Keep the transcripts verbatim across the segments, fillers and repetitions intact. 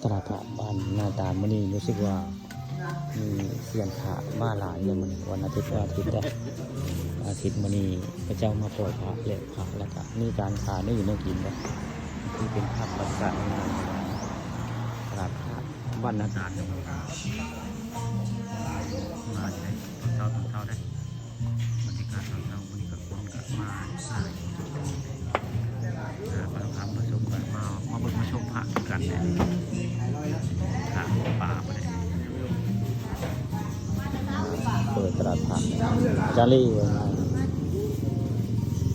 ตลาดพระบ้านนาตาลมื้อนี้รู้สึกว่ามีเซียนพระมาหลายเลยมื้อนี้วันอาทิตย์วันอาทิตย์เด้ออาทิตย์มื้อนี้พระเจ้ามาปล่อยพระแหลกพระแล้วก็มีการขายได้อยู่ในกินเด้อที่เป็นภาพบรรยากาศในงานตลาดพระบ้านนาตาลเด้อมาอยู่ในตอนเช้าตอนเช้าได้ บรรยากาศตอนเช้าวันนี้ก็คนก็มาหลายหาพระธรรมมาชมกันมามาเบิ่งมาชมพระคือกันเนี่ยพระป่าบ่ได้เปิดตลาดพระจารีวันนี้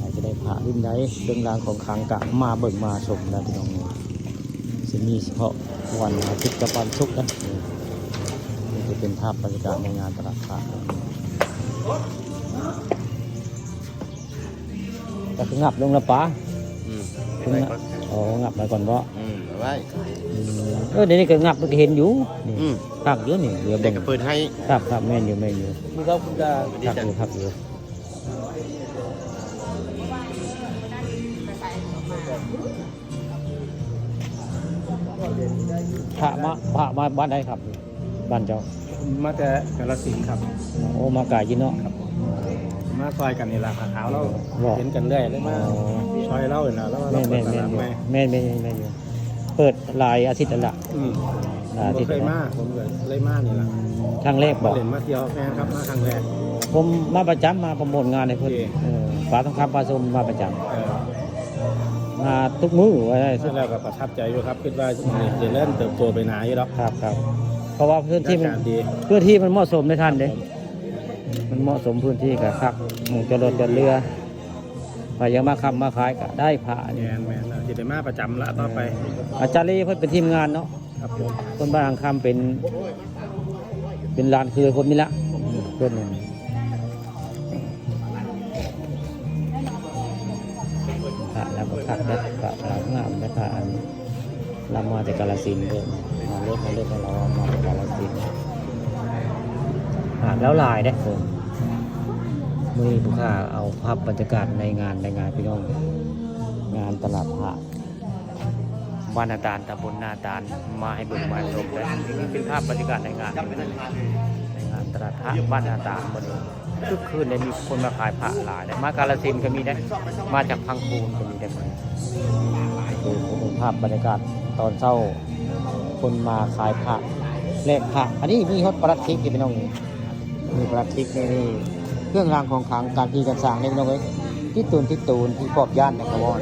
อาจจะได้พระรุ่นใดเครื่องรางของขลังกะมาเบิ่งมาชมนะพี่น้องสิมีเฉพาะวันอาทิตย์กับวันศุกร์นะนี่จะเป็นภาพบรรยากาศในงานตลาดพระ ก็คืองับลงละปะ อืม คืองับ อ๋อ งับไปก่อนเนาะ อืม เอาไว้ อืม เออ เดี๋ยวนี้ก็งับมันก็เห็นอยู่ นี่ อืม คักอยู่นี่ เดี๋ยว เดี๋ เบิ่ ยว ง ก็เปิดให้ ครับ ครับ แม่นอยู่ แม่นอยู่ มีเขาคุณตา คักอยู่ คักอยู่ พระมา พระมาบ้านใดครับ บ้านเจ้า มาแต่กาฬสินธุ์ครับ โอ้ มาไกลอยู่เนาะ ครับผม มาซอยกันนี่ล่ะ หาขาวเรา บ่ เห็นกันเรื่อยเลยมา อ๋อ ซอยเรานี่ล่ะ แล้วว่า แม่นๆ เราเปิดตลาดใหม่ แม่นๆ แม่นๆ แม่นอยู่ เปิดหลายอาทิตย์แล้วล่ะ อืม หลายอาทิตย์ ผมเคยมา แล้ว ผมเคยมานี่ล่ะ ครั้งแรกบ่ เล่นมาเที่ยว แม่นครับ มาครั้งแรก ผมมาประจำ มาโปรโมทงานให้เพิ่น โอเค เออ ป๋าทองคำ ป๋าส้ม มาประจำ เออ มาทุกมื้อว่าได้ แล้วก็ประทับใจอยู่ครับ คิดว่าสิเจริญเติบโตไปหน้าอยู่ดอก ครับ ครับ เพราะว่าพื้นที่มัน อากาศดี พื้นที่มันเหมาะสมในท่านเด้ มันเหมาะสมพื้นที่กับคักหมู่จอดรถจอดเรือ ใครอยากมาค้ำมาขายก็ได้พระนี่ แม่นๆ อาจสิได้มาประจำละต่อไป อาจารย์ลีเพิ่นเป็นทีมงานเนาะ ครับผม คนบ้านหางคำเป็น เป็นหลานเคยคนนี้ละ เพิ่นนี่ พระแล้วก็คักนะ พระลาวงามนะ พระอันลำมาแต่กาฬสินธุ์เด้อ มาเลิศ มาเลิศ มาลาวมาแต่กาฬสินธุ์ พระแล้วหลายเด้อ มื้อนี้ผู้ข้าเอาภาพบรรยากาศในงาน ในงานพี่น้อง งานตลาดพระ บ้านนาตาล ตำบลนาตาล มาให้เบิ่งมาชมได้ นี่เป็นภาพบรรยากาศในงาน ในงานตลาดพระบ้านนาตาล มื้อนี้คึกคืนได้ มีคนมาขายพระหลายได้ มากาฬสินธุ์ก็มีได้ มาจากพังคูนก็มีได้ มื้อนี้ ดูภาพบรรยากาศตอนเช้า คนมาขายพระ แลกพระ อันนี้มีฮอดปลัดขิกอยู่พี่น้อง มีปลัดขิกนี่ นี่เครื่องรางของขลัง การผีการสางนี่พี่น้องเอ้ย ที่ตูน ที่ตูน ผีปอบย้านนะครับว่า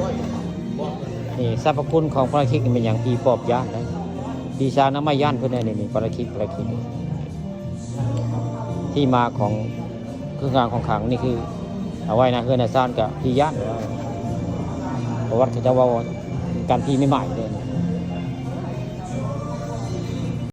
นี่สรรพคุณของปลัดขิกนี่เป็นอย่าง ผีปอบย้านนะ ผีสางน้ำไม่ย้านเพิ่นนี่ นี่ปลัดขิก ปลัดขิก ที่มาของเครื่องรางของขลังนี่คือ เอาไว้นะ เฮือนนะซ่านกับผีย้าน ประวัติเขาจะเว้ากันที่ใหม่ๆ เด้